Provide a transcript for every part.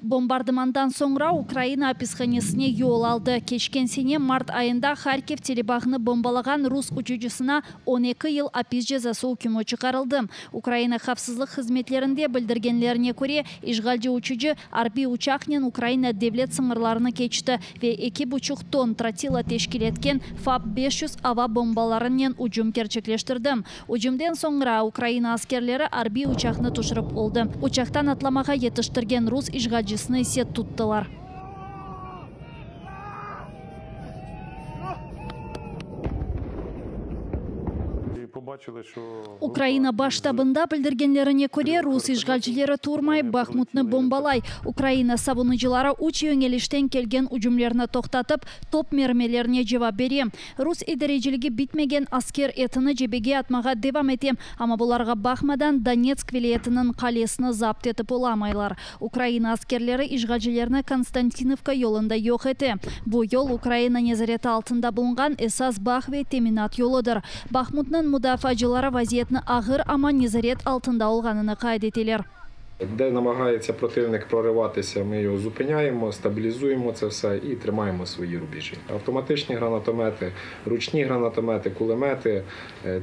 Bombardımandan soñra Ukraina apishanesine yol aldı. Keçken sene mart ayında Harkiv telebağını bombalağan rus uçucısına 12 yıl apis cezası ükmü çıqarıldı. Ukraina havfsızlıq hızmetlerinde bildirgenlerine köre, işğalci uçucı arbiy uçaqnen Ukraina devlet sıñırlarını keçti ve eki buçuq ton trotila teşkil etken FAB 500 ava bombalarınen ücüm kerçekleştirdi. Ücümden soñra Ukraina askerleri arbiy uçaqnı tüşürip oldı. Uçaqtan atlamağa yetiştirgen rus işğalcisini ise tuttılar. Ukraina Baş ştabında bildirgenlerine köre, rus işğalcileri turmay Bahmutnı bombalay. Ukraina savunıcıları üç yöñelişten kelgen ücümlerni toqtatıp, top mermilerine cevap bere. Rus idareciligi bitmegen asker etini cebege atmağa devam ete, amma bularğa baqmadan Donetsk vilâyetiniñ qalesini zapt etip olamaylar. Ukraina askerleri işğalcilerni Konstantinovka yolunda yoq ete. Bu yol Ukraina nezareti altında bulunğan esas bağ ve teminat yoludır. Bahmutnıñ mudafaacıları vaziyetni ağır, amma nezaret altında olğanını qayd eteler. De намагається противник прориватися, ми його зупиняємо, стабілізуємо це все і тримаємо свої рубежі. Автоматичні гранатомети, ручні гранатомети, кулемети,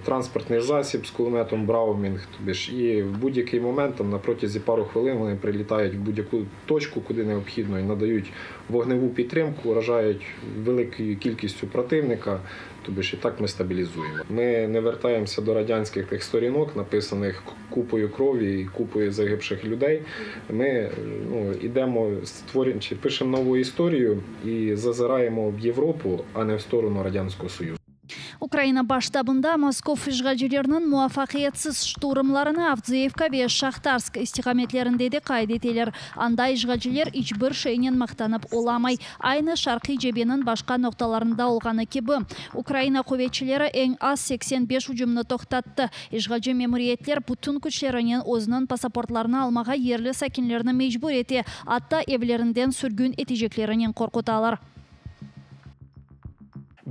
транспортний засіб з кулеметом Браунінг. Тобі ж і в будь-який момент, там, на протязі пару хвилин, вони прилітають в будь-яку точку, куди необхідно, і надають вогневу підтримку, вражають великою кількістю противника. Тобі ж і так ми стабілізуємо. Ми не вертаємося до радянських тих сторінок, написаних купою крові і купою загибших людей. Ми, ну, йдемо, створюємо, чи пишемо нову історію і зазираємо в Європу, а не в сторону Радянського Союзу. Ukraina Baş ştabında Moskov işğalcileriniñ muvafaqiyetsiz şturmlarını Avdiyivka ve Şahtarsk istiqametlerinde de qayd eteler. Anda işğalciler iç bir şeynen maqtanıp olamay. Aynı şarqiy cebeniñ başqa noqtalarında olğanı kibi. Ukraina quvetçileri eñ az 85 ücümni toqtattı. İşğalci memuriyetler bütün küçlerinen özüniñ pasaportlarını almağa yerli sakinlerni mecbur ete, atta evlerinden sürgün eteceklerinen qorqutalar.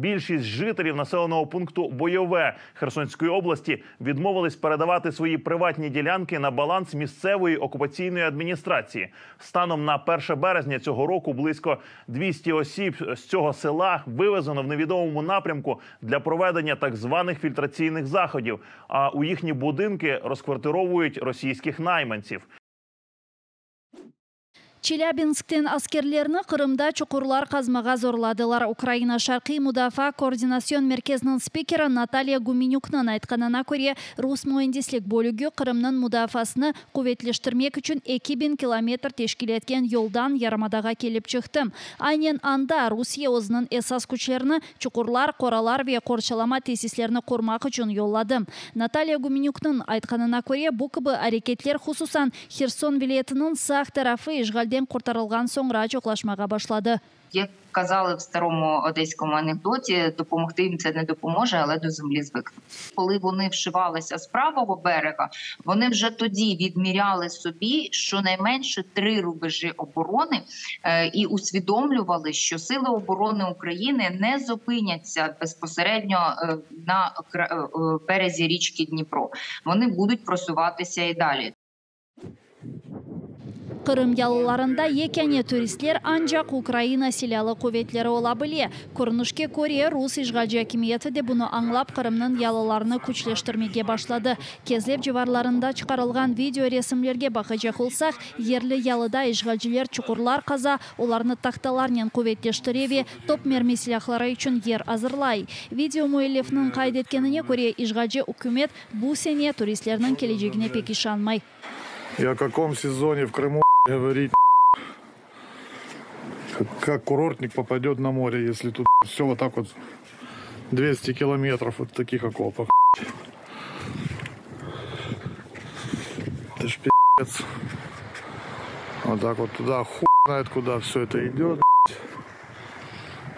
Більшість жителів населеного пункту Бойове Херсонської області відмовились передавати свої приватні ділянки на баланс місцевої окупаційної адміністрації. Станом на 1 березня цього року близько 200 осіб з цього села вивезено в невідомому напрямку для проведення так званих фільтраційних заходів, а у їхні будинки розквартировують російських найманців. Челябинскten askerlerni Qırımda çuqurlar qazmağa zorladılar. Ukraina Şarqiy Mudafaa koordinatsion merkeziniñ spikeri Natalya Gumenükniñ aytqanına köre, rus müendislik bölügi Qırımnıñ mudafaasını quvetleştirmek içün 2000 kilometr teşkil etken yoldan yarımadağa kelip çıqtı. Aynen anda Rusiye özüniñ esas küçlerini çuqurlar, qoralar ve qorçalama tesislerini qurmaq içün yolladı. Natalya Gumenükniñ aytqanına köre, bu kibi areketler hususan Herson vilâyetiniñ sağ tarafı işğalden qurtarılğan soñra çoqlaşmağa başladı. Як казали в старому одеському анекдоті, допомогти їм це не допоможе, але до землі звикнуть. Коли вони вшивалися з правого берега, вони вже тоді відміряли собі щонайменше 3 рубежі оборони, і усвідомлювали, що Сили оборони України не зупиняться безпосередньо на березі річки Дніпро. Вони будуть просуватися і далі. Qırım yalılarında yekâne turistler ancaq Ukraina silâlı quvetleri ola bile. Körünişke köre, rus işğalci akimiyeti de bunı añlap, Qırımnıñ yalılarını küçleştirmege başladı. Kezlev civarlarında çıqarılğan video resimlerge baqacaq olsaq, yerli yalıda işğalciler çuqurlar qaza, olarnı tahtalarnen quvetleştire ve top mermi silâhları içün yer azırlay. Video müellifiniñ qayd etkenine köre, işğalci ükümet bu sene turistlerniñ kelecegine pek işanmay. И о каком сезоне в Крыму говорить, как курортник попадет на море, если тут все вот так вот 200 километров вот таких окопов. Это ж пи***ц. Вот так вот туда хуй знает, куда все это идет.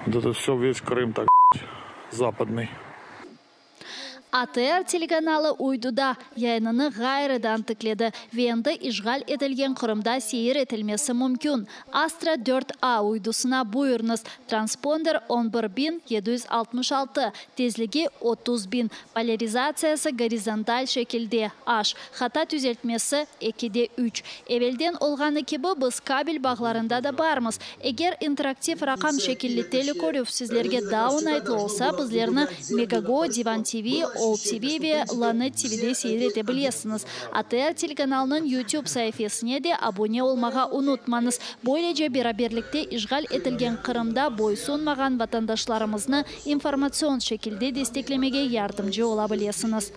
Вот это все весь Крым так западный. ATR telekanalı uyduda yayınını ğayrıdan tikledi ve endi işğal etilgen Qırımda seyir etilmesi mümkün. Astra 4A uydusına buyurıñız, transponder 11766, tezligi 30 000, polârizatsiyası gorizontal şekilde, H, hata tüzeltmesi 2-de 3. Evelden olğanı kibi biz kabel bağlarında da barmız. Eger interaktiv raqam şekilli telekörüv sizlerge daa oñaytlı olsa, bizlerni Megogo, Divan TV, Ol TV ve Lanet TVde seyir ete bilesiñiz. ATR telekanalınıñ YouTube saifesine de abone olmağa unutmañız. Böylece beraberlikte işğal etilgen Qırımda boysunmağan vatandaşlarımıznı informatsion şekilde desteklemege yardımcı ola bilesiñiz.